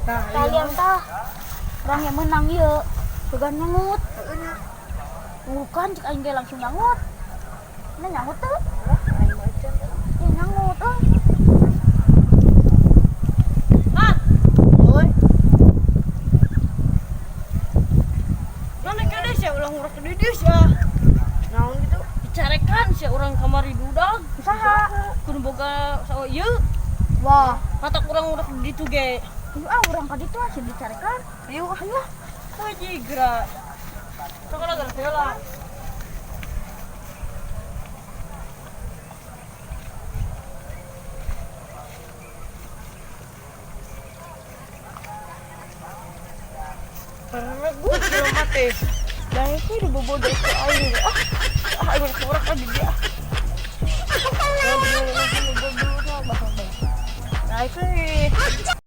Tah, Kalian tah. Urang yang menang ieu. Sugan nyangut. Heeh nya. Bukan cek aing ge langsung nyangut. Nah nyangut tuh. Lah, aing mah acan. Ya nyangut euy. Mat, Oi, mana kene sia ulah ngurek ke dieu sia. naon gitu? Dicarekan sia urang kamari dudag. Saha? Kudu boga sawa ieu. Wah, Matak urang ngurek di ditu ge. ayo ah urang ka ditu ah sih dicarekan. Ayo, Ayo ah. Haji gerak. Sok lah gerak heula. Karena gue belum mati. Dan itu dibobo dari ke aing. Ah, ah aing ngurek aja dia. Nah, itu.